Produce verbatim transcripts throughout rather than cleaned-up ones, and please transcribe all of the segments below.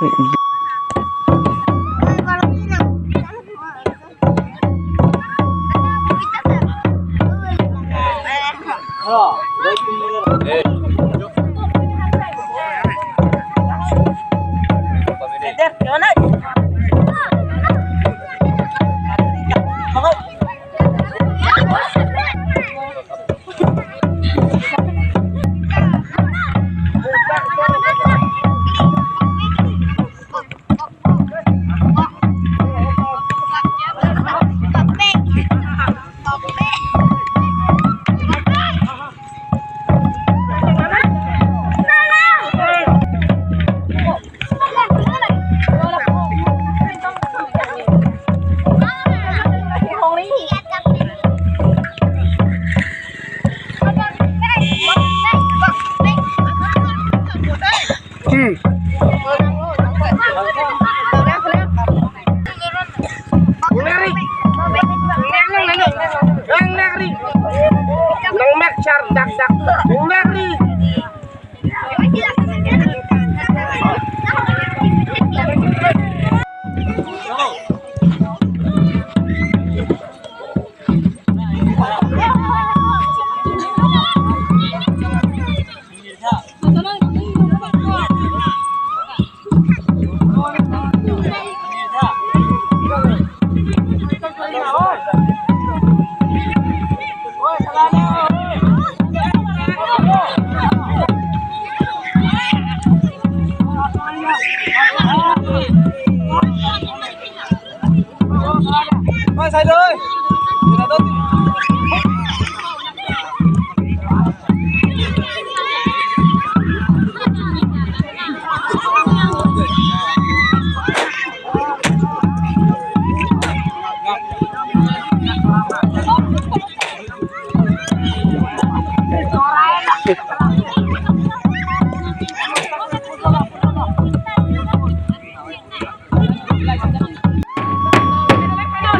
Hmm. Nang mek char dak dak. Nang mek.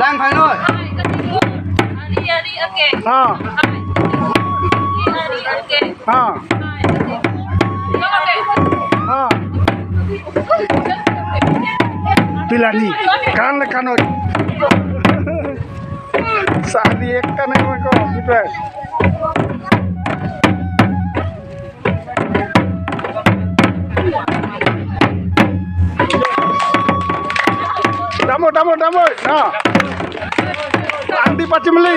Lang phai noi. Ha. Ha. Ha. Pilani. Kan le kanoi. Sahli ek kan ek ko. Gitu. Damo, damo, damo. Na. Angdi pachimli.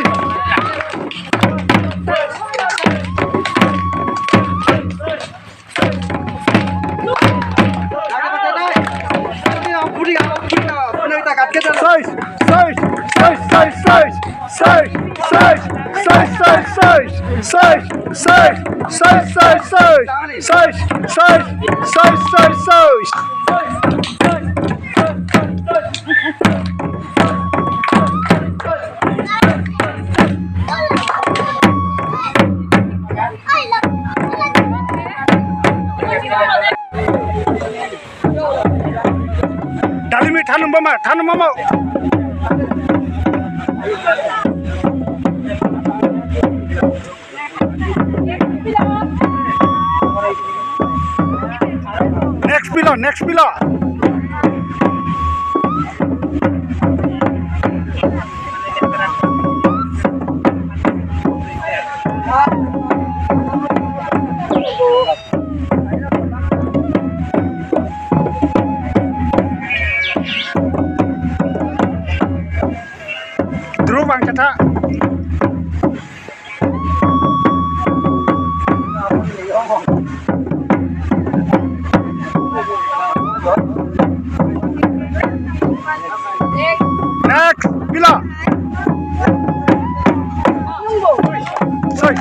Seis, seis, seis, seis, seis. Seis, seis, seis, seis, seis. Seis, seis, seis, seis, seis. Seis, seis, seis, seis, seis. Dali mi thanum bama, thanum bama. Next pillar, next pillar. Dhruv vang chetha. Next, pillar. Sorry.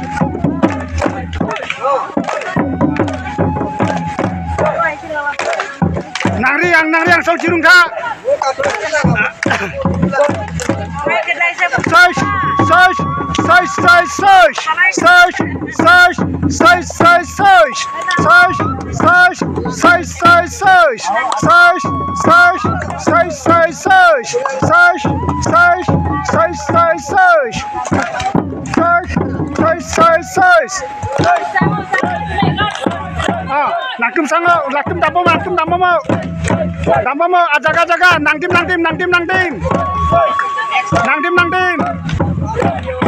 Nangri yang, nangri yang, song chirung kha. Seis, seis, seis, seis, seis. Seis, seis, seis, seis, seis. Seis, seis, seis, seis, seis. Seis, seis, seis, seis, seis. Seis, seis, seis, seis, seis. Seis, seis, seis, seis. Ah, latum sango, latum dambom, latum dambom. Dambom, ajaga ajaga, nangtim nangtim, nangtim nangtim. Nangtim nangtim.